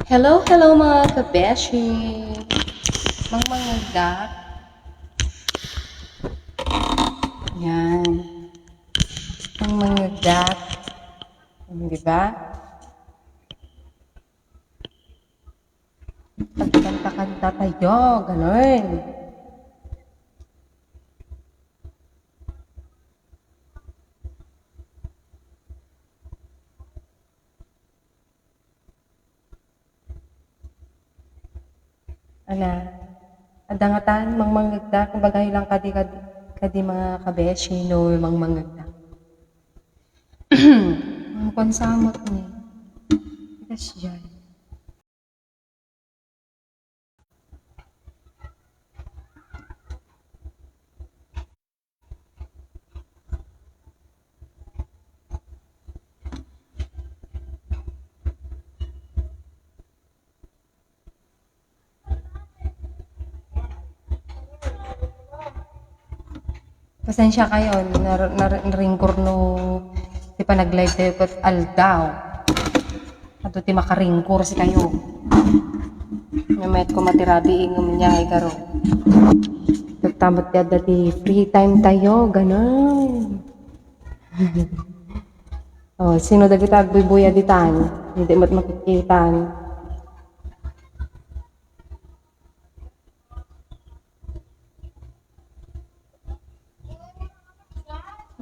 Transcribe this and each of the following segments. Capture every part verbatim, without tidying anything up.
Hello, hello, mga kabeshi. Mangmangagdak. Yan. Mangmangagdak. Hmm, di ba? Pagkanta-kanta tayo, ganun. Ala, adda ngatan, mangmangagdak, kumbaga, ilang kadi, kadi, kadi mga kabeshi, no, mangmangagdak. Ang pansamot ni. Kasyan. Pasensya kayo, nar-, nar-, naringgur no ti panag-live tayo ket aldaw. Ato ti makaringgur si kayo. Namet ko matirabi ingem niya nga igaro. Tatamot ti adda ti free time tayo, ganun. Oh, sino dagita agbuybuya ditan? Hindi mat makikitan.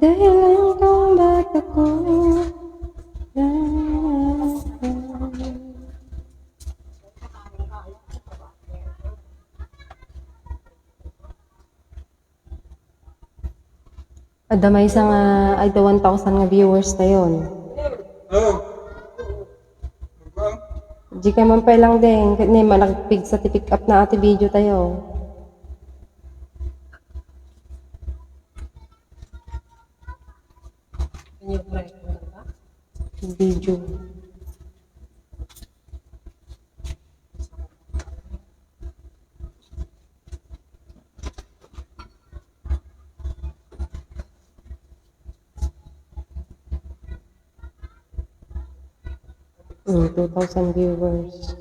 Dahil ang bata ko. Adda maysa nga, ay, the one thousand nga viewers tayon. Oh. Di ka man pay lang din. Ket ni, managpigsa ti pick up na ati video tayo. Video. Mm, two thousand viewers.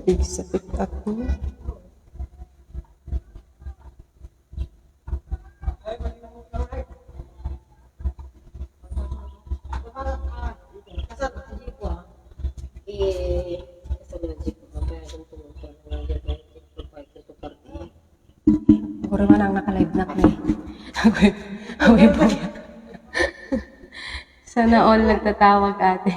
Big sa pick up mo. Siguro man ang naka-live na kami. Agoy, agoy po. Sana all nagtatawag, ate.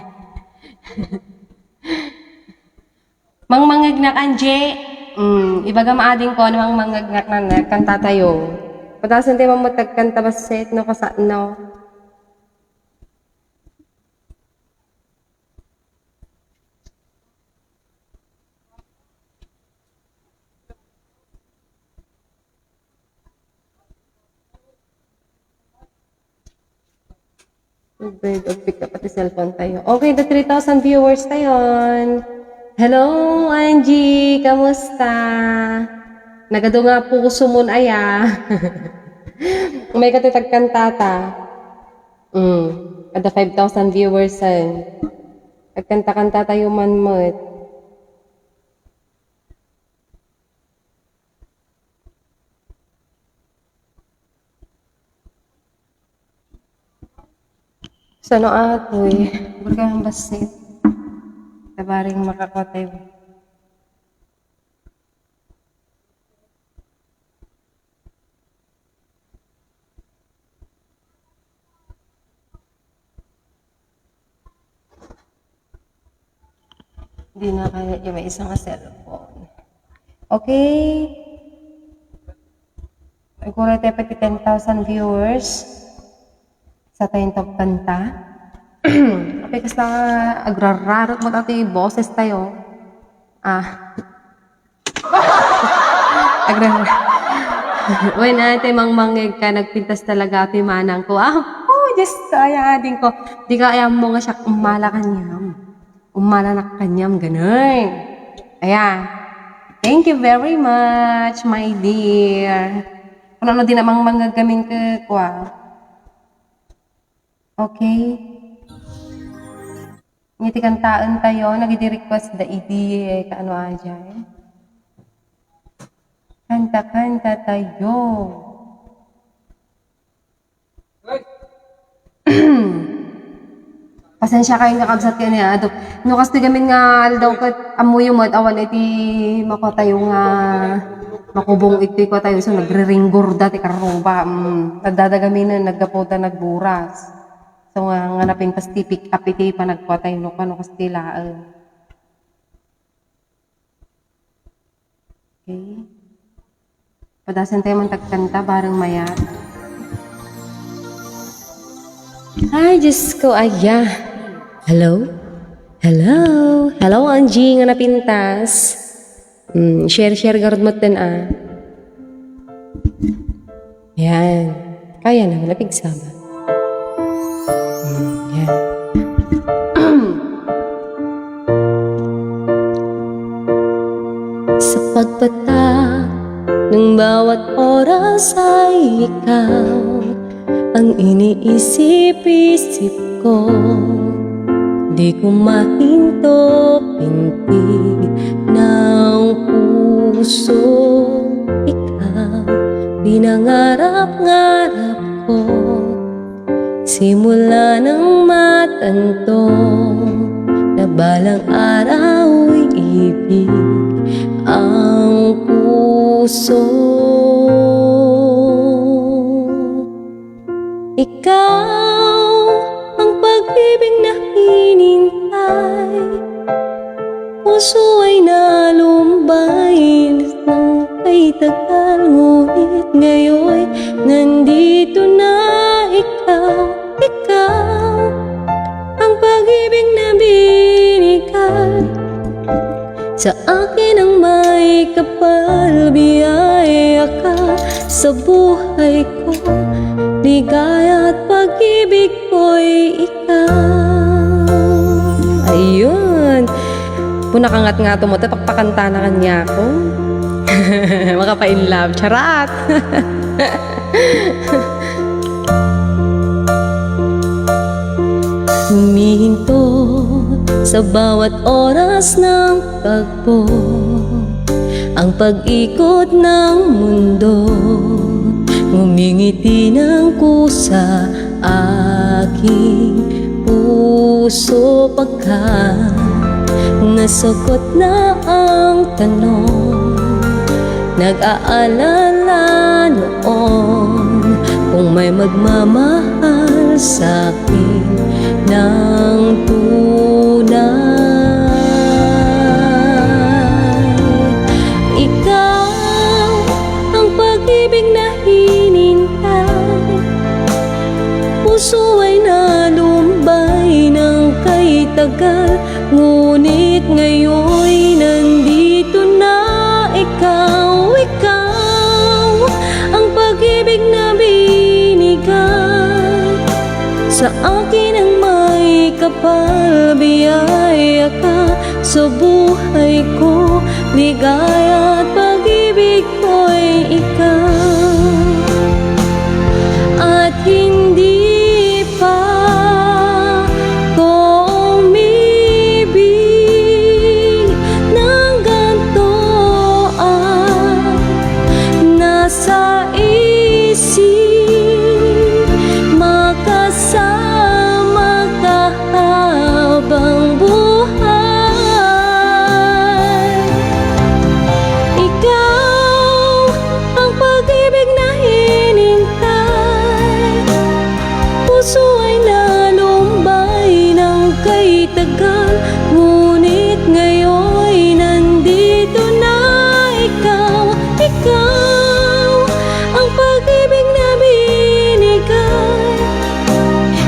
Mangmangagnak, Angie. Mm, ibaga maading ko, ano, mangmangagnak na, na, kanta tayo. Patasen tayo mamatag kanta, basit, no, kasano. Bird of pick up at the cellphone tayo. Okay, the three thousand viewers tayon. Hello, Angie! Kamusta? Nagadu nga puso mo na aya. May katitagkantata. Mm. Ada five thousand viewers, eh. Agkanta-kanta tayo man met. Sano atoy? Burga ng basit. Tabaring makakotay. Di na kaya yung may isa nga cellphone. Okay. Siguro tayo pati ten thousand viewers. Sa tayong kanta. Apay, kasla agrararot mo dati boses tayo. Ah. Agra-, Wen, ate, mangmangeg ka, nagpintas talaga ati manang ko. Ah, oh, Diyos ko, ay, ading ko. Di ka, ayan mo nga siya, umala kanyam. Umala na kanyam, ganun. Ayan. Thank you very much, my dear. Kung ano din namang mangagamin ka, kwa. Okay. Ngiti kantaen tayo, nagidi request da idi, eh, kaano aja, eh. Kanta, kanta tayo. Pasensia kayo nga kabsat kayo niya. Adu, no, kas ti gamin nga aldaw ket ammoyo met awan iti makua tayo nga makubong iti kua tayo. So, nagriringgor da ti karruba. Mm. Nagdadagaminen, naggapu da, nagburas. So, nga, nga napintas ti pick up iti panagkua tayo, no, kano kas ti laeng. Okay. Padasen tayo man tagkanta, bareng mayat. Ay, Diyos ko, aya. Hello? Hello? Hello, Angie nga napintas. Mm, share, share garud mo ten, ah. Yan. Kaya naman, napigsama. Mm, yan. Sa pagpatak ng bawat oras ay ikaw ang iniisip-isip ko. Di ko mahinto pintig ng puso. Ikaw, pinangarap-ngarap ko. Simula nang matanto na balang araw ibig ang puso. Ikaw ang pag-ibig na hinintay. Puso ay nalumbay ng kay tagal, ngunit ngayon nandito na ikaw, ikaw ang pag-ibig na binigay sa akin ang may kapal, biyaya ka sa buhay ko, ligaya at pag-ibig ko'y ikaw. Ayun. Kung nakangat nga to mo, pakpakanta na kanya ako. Makapa-in love. Charat! Humihinto sa bawat oras ng tagpo ang pag-ikot ng mundo. Ngumingiti ng kusa aking puso pagka nasagot na ang tanong. Nag-aalala noon kung may magmamahal sa akin ng tunay. Ikaw ang pag-ibig na hinintay. Puso ay nalumbay ng kay tagal, ngunit ngayon nandito na ikaw, ikaw ang pag-ibig na binigay sa akin ang may kapal, biyaya ka sa buhay ko, ligaya at pag-ibig ko'y ikaw. At hindi pa ko umibig ng ganito at nasa isip makasama ka habang buhay. Ikaw ang pag-ibig na hinintay. Puso ay nalumbay ng kay tagal, ngunit ngayon nandito na ikaw. Ikaw ang pag-ibig na binigay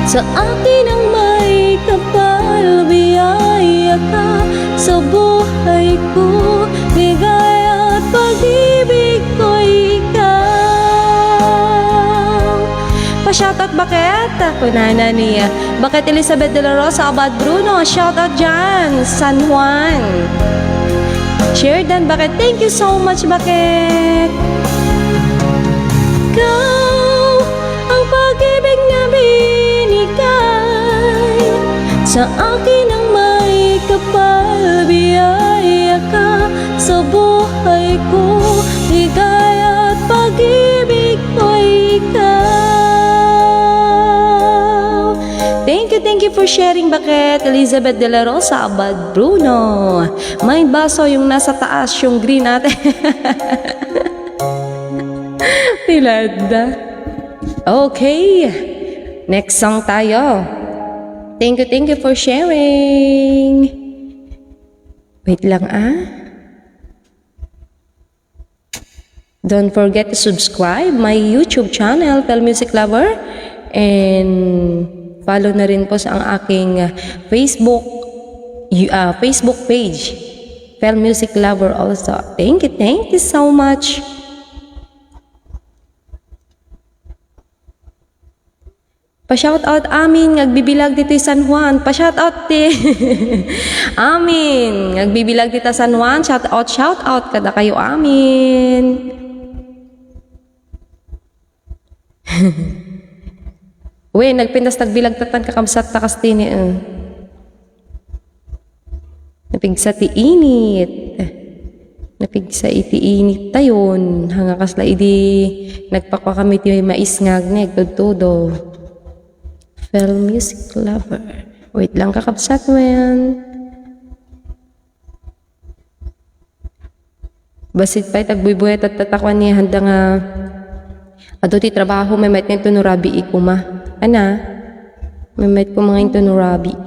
sa akin ang may kapal, biyaya ka sa buhay ko, ligaya at pag-ibig ko'y ikaw. Pa-shoutout baket? Kunana ni baket Elizabeth de la Rosa, Abad Bruno, shoutout dyan, San Juan. Share dan, Baket. Thank you so much, Baket. Ikaw ang pag-ibig na binigay sa akin ang may kapal, biyaya ka sa buhay ko, ligaya at pag-ibig ko'y ikaw. Thank you, thank you for sharing, Baket. Elizabeth De La Rosa, Abad Bruno. May baso yung nasa taas, yung green ate. Tilada. Okay. Next song tayo. Thank you, thank you for sharing. Wait lang, ah. Don't forget to subscribe my YouTube channel, Fel Music Lover, and follow na rin po sa ang aking, ah, Facebook, y-, ah, Facebook page, Fel Music Lover also. Thank you, thank you so much. Pa-shoutout amin nga agbibilag ditoy San Juan. Pa-shoutout ti amin nga agbibilag dita San Juan. Shoutout, shoutout kadakayo amin. Wen, nagpintas nagbilag tatan kakabsat ta kastini, eh. Napigsa ti init. Napigsa iti init tayon. Hanga kasla idi nagpakua kami ti mais nga agna, agtudtudo. Fel Music Lover. Wait lang, kakabsat, wen. Bassit pay ti agbuybuyatak, takuan ni handa nga adu ti trabaho, maymayat nga inton no rabii koma. Ana? Maymayat koma nga inton no rabii.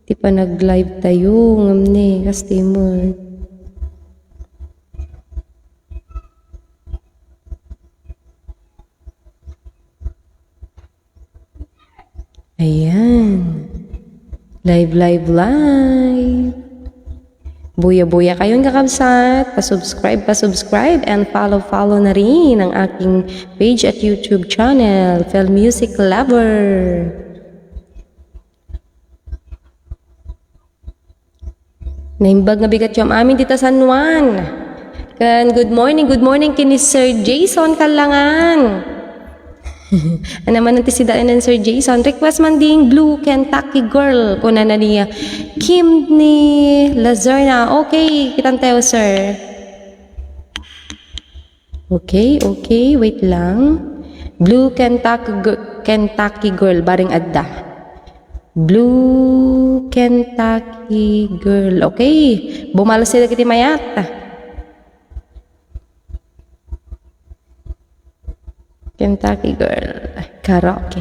Ti panag-live tayo, ngem ne, kas ti met. Ayan. Live, live, live. Buya-buya kayon, kakabsat. Pa-subscribe, pa-subscribe, and follow, follow na rin ang aking page at YouTube channel, Fel Music Lover. Naimbag nga bigat ti am-amin dita San Juan. Ken good morning, good morning ken ni Sir Jason Kallangan. Ano man ti sida nen Sir Jason? Request man ding Blue Kentucky Girl, kunana ni Kim ni Lazarna. Okay, kitan tayo, sir. Okay, okay, wait lang. Blue Kentucky Gir-, Kentucky Girl, bareng adda. Blue Kentucky Girl. Okay, bumalse dagiti mayat. Kentucky Girl. Karaoke.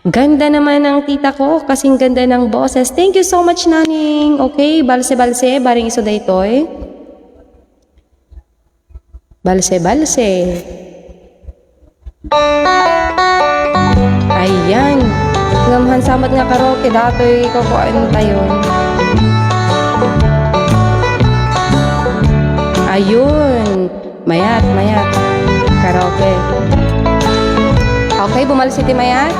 Ganda naman ng tita ko, kasing ganda ng boses. Thank you so much, Naning. Okay, balse-balse, bareng isu daytoy. Balse-balse. Ayan. Ngem hansamat nga karaoke datoy kakuan tayo. Ayun. Mayat, mayat. Karaoke. Okay, bumalse ti mayat.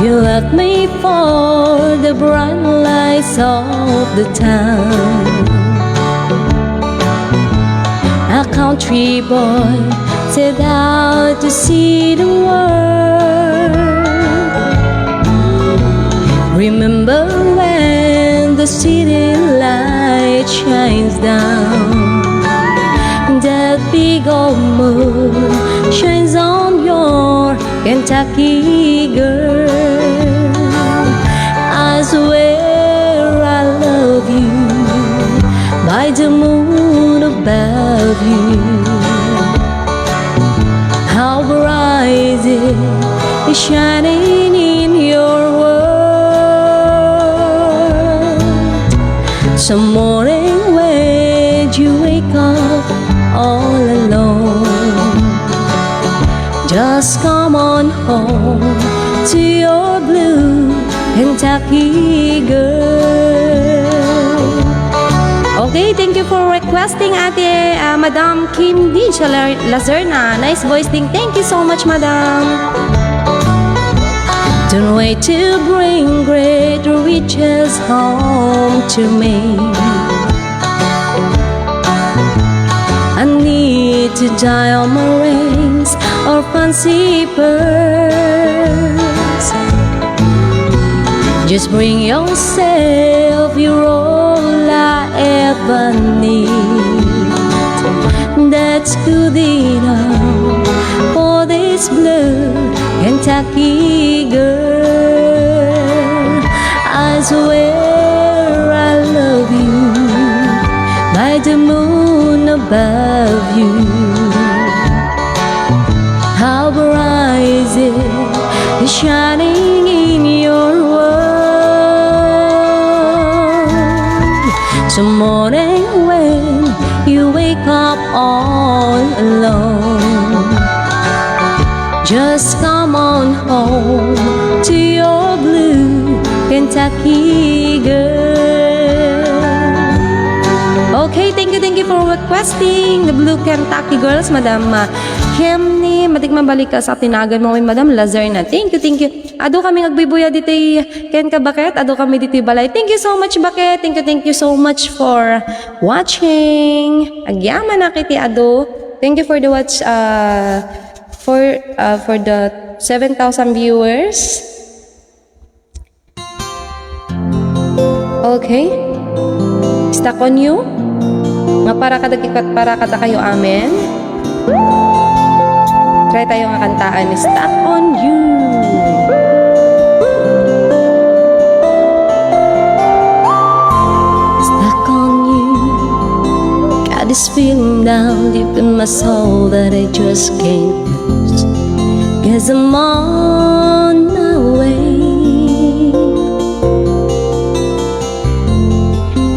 You left me for the bright lights of the town. A country boy set out to see the world. Remember when the city light shines down, that big old moon shines on your Kentucky girl, I swear I love you by the moon above you. How bright it is shining in your world. Some morning when you wake up all alone, just come on home to your blue Kentucky girl. Okay, thank you for requesting, Ate, ah, Madam Kim Dij Lar-, Lazerna. Nice voice ding. Thank you so much, Madam. Don't wait to bring great riches home to me. I need to diamond rings or fancy pearls. Just bring yourself, you're all I ever need. That's good enough for this blue Kentucky girl. I swear I love you by the moon above you. How bright is it shining in your world? So morning when you wake up all alone, just come on home to your blue Kentucky girl. Okay, thank you, thank you for requesting the blue Kentucky girls, Madam, ah, Kemni. Matik mabalik ka sa tinagan mo, Madam Lazarna. Thank you, thank you. Adu kami agbuybuya ditoy kenka, Baket. Adu kami ditoy balay. Thank you so much, Baket. Thank you, thank you so much for watching. Agyaman na kiti adu. Thank you for the watch, uh, for, uh, for the seven thousand viewers. Okay. Stuck on you? Nga para kadagiti kat-, para kadakayo amin? Try tayo nga kantaan ni Stuck on You. Stuck on you. Got this feeling down deep in my soul that I just can't lose. Guess I'm on my way.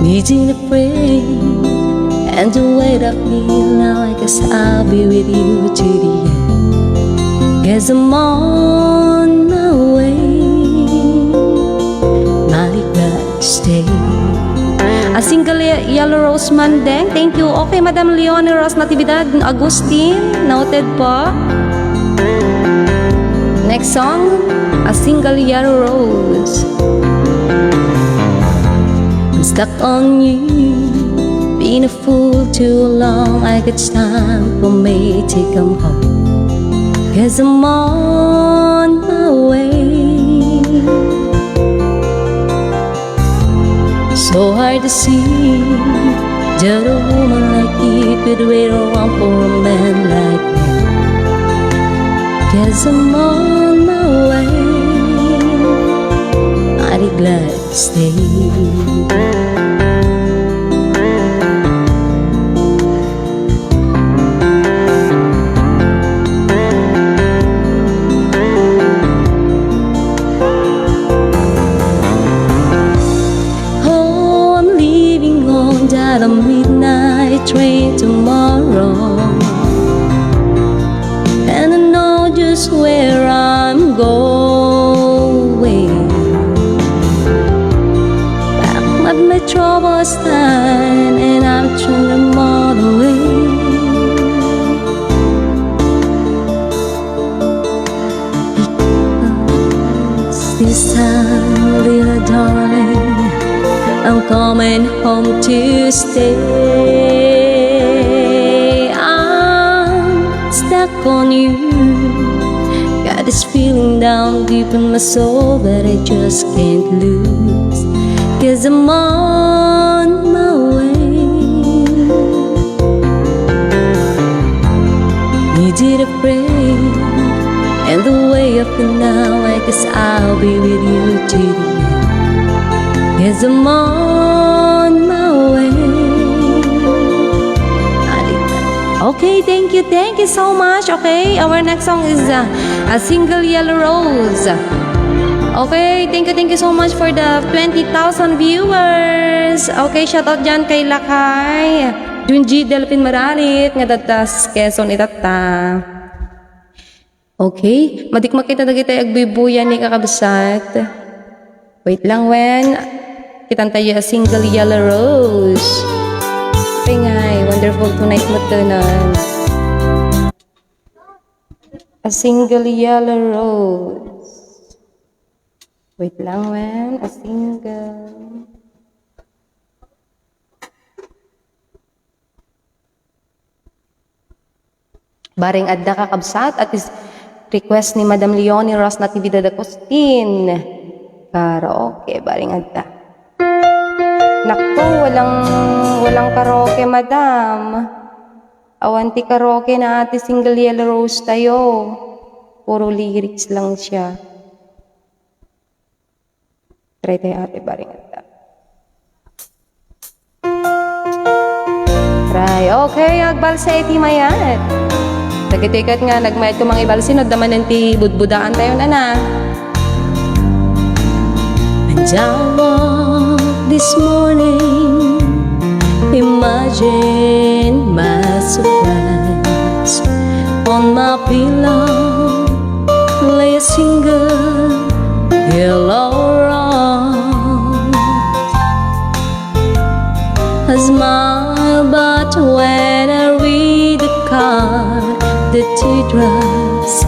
Needing a friend and the weight of me now, I guess I'll be with you to the end. Guess I'm on my way. Mighty glad to stay. A single ye-, yellow rose man din. Thank you. Okay, Madam Leonie Rose Natividad Agustin. Noted po. Next song, A Single Yellow Rose. I'm stuck on you, been a fool too long. I guess it's time for me to come home. Guess I'm on my way. So hard to see that a woman like you could wait around for a man like me. Guess I'm on my way. Mighty glad to stay. Oh, I'm leaving on that midnight train tomorrow, and I know just where I'm going. Pack up my troubles time, and I'll turn them all away. Because this time, little darling, I'm coming home to stay. I'm stuck on you. Got this feeling down deep in my soul that I just can't lose. Guess I'm on my way. Needed a break, and the way up and now, I guess I'll be with you to the end. Guess I'm on my way. Okay, thank you, thank you so much. Okay, our next song is, uh, A Single Yellow Rose. Okay, thank you, thank you so much for the twenty thousand viewers. Okay, shout out dyan kay Lakay Junji Delfin Maralit, nga taga Quezon itatta. Okay, matik makita dagiti agbuybuya ni kakabsat. Wait lang wen. Kitan tayo A Single Yellow Rose. Pingay, wonderful tonight mo tunan. A Single Yellow Rose. Wait lang, when a single. Baring adda, kakabsat, at is request ni Madam Leonie Ros Natividad Agustin. Karaoke, baring adda. Nakto, walang, walang karaoke, madam. Awan ti karaoke na ati single Yellow Rose tayo. Puro lyrics lang siya. Try tayo, ate, baring adda. Try. Okay, agbalsa iti mayat. Dagiti ket nga nagmayat ko mangibalsi, no, adda manen ti budbudaan tayo, nana. And I woke this morning, imagine my surprise. On my pillow lay a single yellow rose. I smile, but when I read the card, the teardrops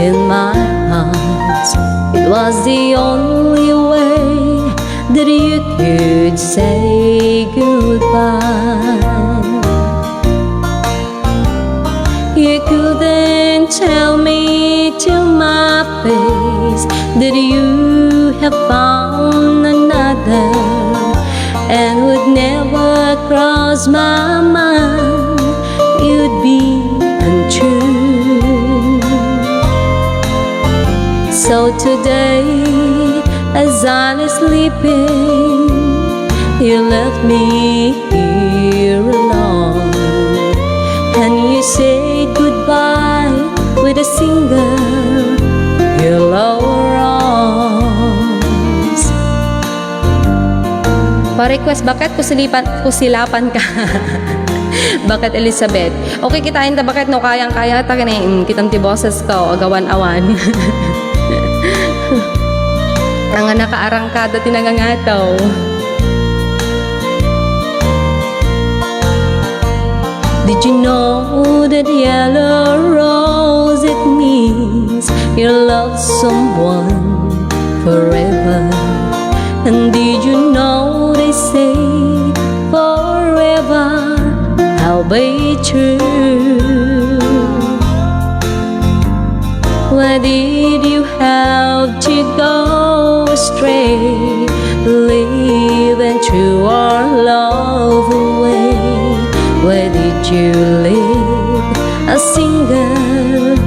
in my eyes. It was the only way that you could say goodbye. You couldn't tell me to my face that you have found another, and would never cross my mind, you'd be untrue. So today, as I lay sleeping, you left me here alone, and you said goodbye with a single yellow rose. Pa-request, bakit kusilipan, kusilapan ka? Bakit, Elizabeth? Okay, kitaen ta bakit no kayang-kaya ta kani, mm, kitam ti boses ko, agawan-awan. Ang nakaarangkada ti nangangataw. Did you know that yellow rose, it means you love someone forever? And did you know they say forever? I'll be true. Why did you have to go astray, leaving true our love away? Why did you leave a single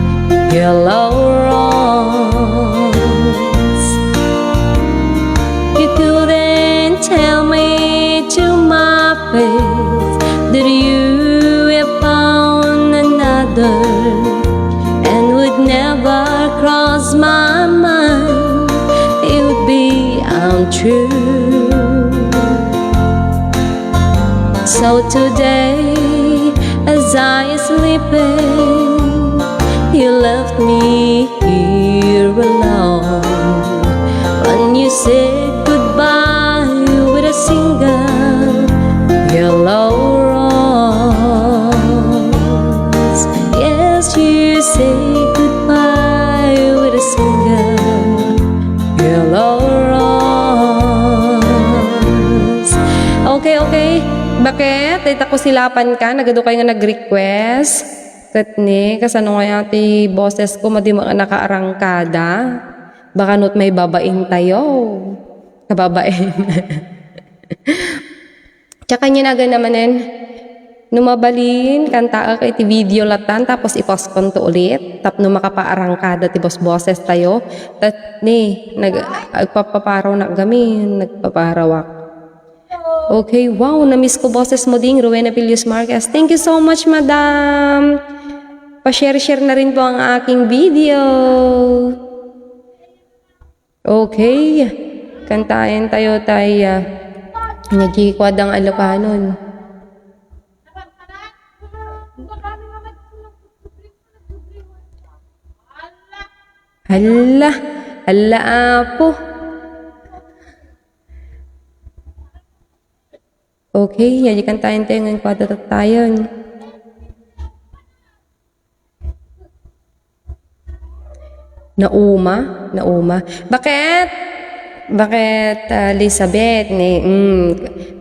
yellow rose? You couldn't tell me to my face that you have found another, and would never cross my mind, it would be untrue. So today, as I am sleeping, you left me here alone. When you said goodbye with a single yellow rose. Yes, you said goodbye with a single yellow rose. Okay, okay. Bakit? Dayta kusilapan ka? Nagadu kayo nga nag-request? Ket ni, kasano nga ti boses ko, madi nga nakaarangkada? Baka not may babain tayo. Kababain. Tsaka niya nagan namanen, no mabalin, kantaak iti video latan, tapos ipospon to ulit, tapno makapaarangkada ti bosboses tayo. Ket ni, nag-, agpapaparaw na gamin, nagpaparawak. Okay, wow, na-miss ko boses mo ding, Rowena Pilius Marquez. Thank you so much, madam. Pa-share-share na rin po ang aking video. Okay. Kantaen tayo, tay, ah, nga di ko adang Ilokanon. Hala, hala, apo. Okay, yadikan tayo, tayo ngayon, kwadra tayo. Nauma, nauma. Bakit? Bakit, ah, Elizabeth? Ni, mm,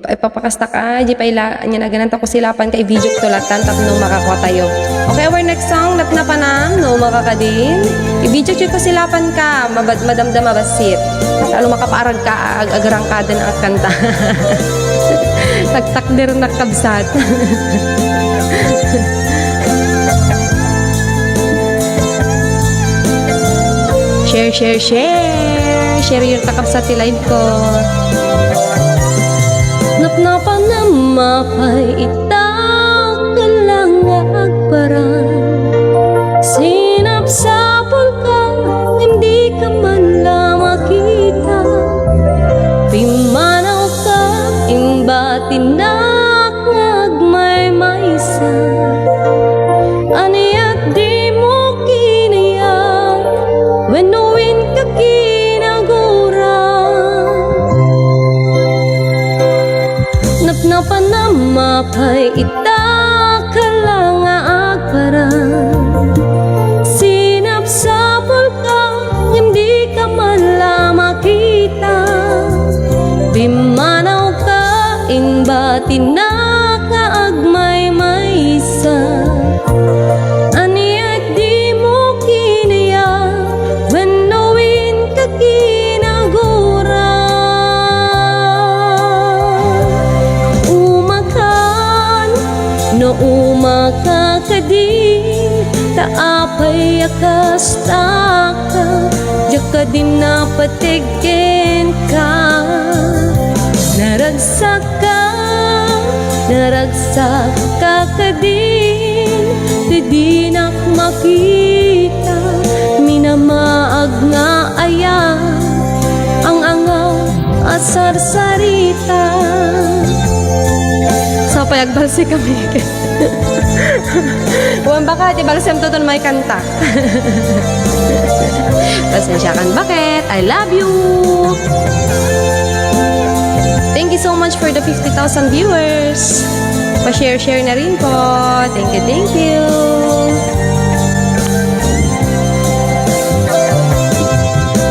pa-, ipapakastak, ah, di pa ila, anya na ganan ta kusilapan ka, i-video to latan tapno makakua tayo. Okay, our next song, Napnapanam, no, makakadin. I-video to kusilapan ka, mabad-, madamdama bassit. Salo makapaarag ka, ag-, agrangkadan ang kanta. Tagtakder na kabsat. Share, share, share! Share your kakabsat ti live ko. Napnapanam apay ita, ket lang nga agparang. Sinapsapulka, ngem dika man la makita. Pimmanawka, imbatinak nga agmaymaysa. Aniat dimo kinayat, wenno inka kinagura. Napnapanam apay ita, ket lang nga agparang. Sinapsapulka, ngem dika man la makita. Pimmanawka, imbatinak nga agmaymaysa. Aniat dimo kinayat, wenno inka kinagura. Umakan, no umaka kadin, ta apay a kastaka, diak kadin napateg kenka. Naragsakka, naragsakka kadin, ti dinak makita, minamaag nga ayat, ang-angaw a sarsarita. Sapay agbalsi kami. Wen baka ti balsem to ton maikanta. Pasensiakan baket. I love you. Thank you so much for the fifty thousand viewers. Pa-share-share na rin po. Thank you, thank you.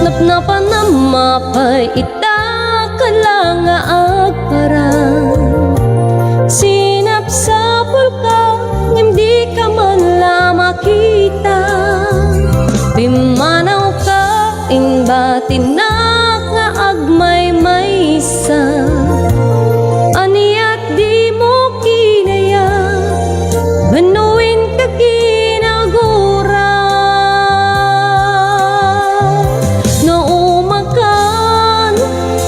Napnapanam apay ita, ket lang nga agparang. Sinapsapulka, ngem dika man la makita. Pimmanawka, imbatinak nga agmaymaysa. Aniat dimo kinayat, wenno inka kinagura. No umakan,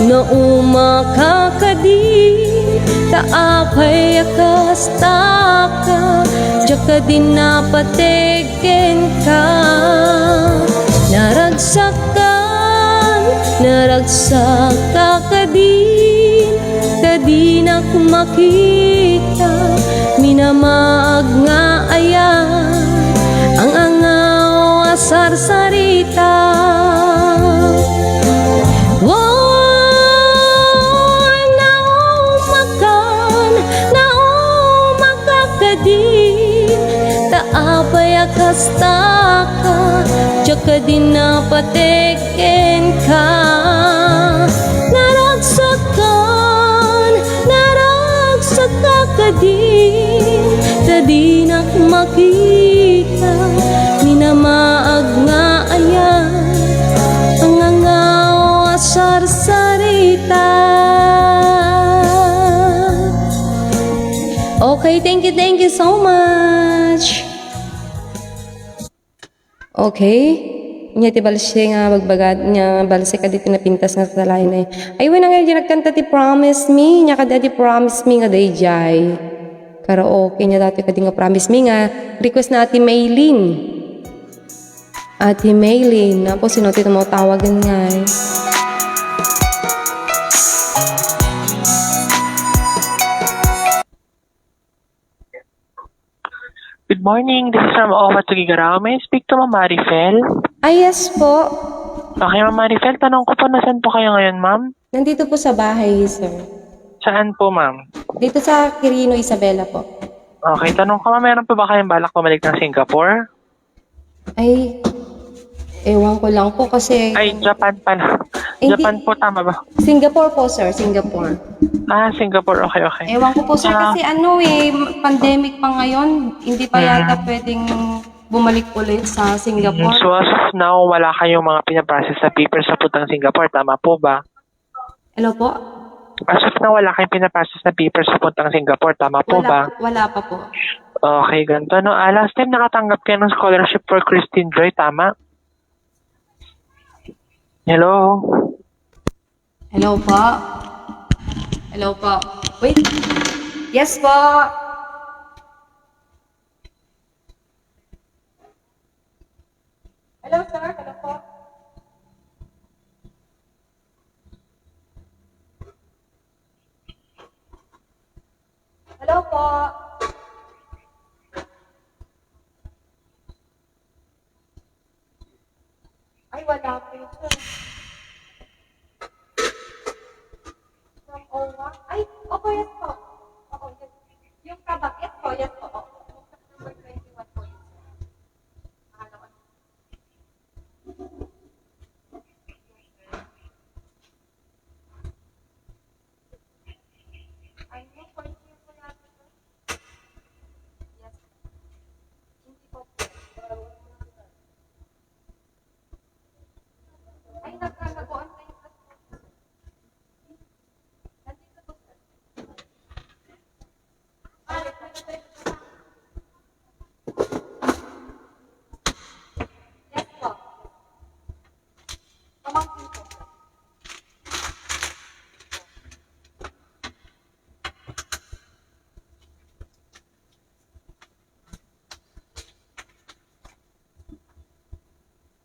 no umaka kadin, ta apay a kastaka, diak kadin napateg kenka. Naragsakkan, naragsakka kadin, ta dinak makita, minamaag nga ayat, ang-angaw a sarsarita. Wen, naumakan, naumak kakadin, ta apay a kastaka, diak kadin napateg kenka. Naragsakan, naragsak kakadin, ta dinak makita, minamaag nga ayat, ang-angaw a sarsarita. Okay, thank you, thank you so much. Okay. Nya ti balse nga bagbaga, nya balse kadi ti napintas nga salain ay. Ay, wen nga di nagkanta ti Promise Me, nya kadi ti Promise Me nga dayjay. Karaoke, nya dati kadi nga Promise Me nga request na Ate Maylin. Ate Maylin, napo sino ti tumatawagan nga ay. Good morning, this is from Owa Tugigarao. May I speak to Ma'am Marifel? Ah, yes po. Okay, Ma'am Marifel, tanong ko po, nasaan po kayo ngayon, ma'am? Nandito po sa bahay, sir. Saan po, ma'am? Dito sa Quirino, Isabela po. Okay, tanong ko, ma'am, meron po ba kayong balak bumalik ng Singapore? Ay, ewan ko lang po kasi Ay, Japan pala. Hindi. Japan po, tama ba? Singapore po, sir. Singapore. Ah, Singapore. Okay, okay. Ewan ko po, sir, Ah. kasi ano eh, pandemic pa ngayon, hindi pa Mm. yata pwedeng bumalik ulit sa Mm, Singapore. So, as of now, wala kayong mga pinaprocess na papers sa puntang Singapore. Tama po ba? Hello po? As of now, wala kayong pinaprocess na papers sa puntang Singapore. Tama po ba? Wala, wala pa po. Okay, ganito. No? Ah, last time nakatanggap kayo ng scholarship for Christine Joy, tama? Hello? Hello po? Hello po? Wait. Yes po.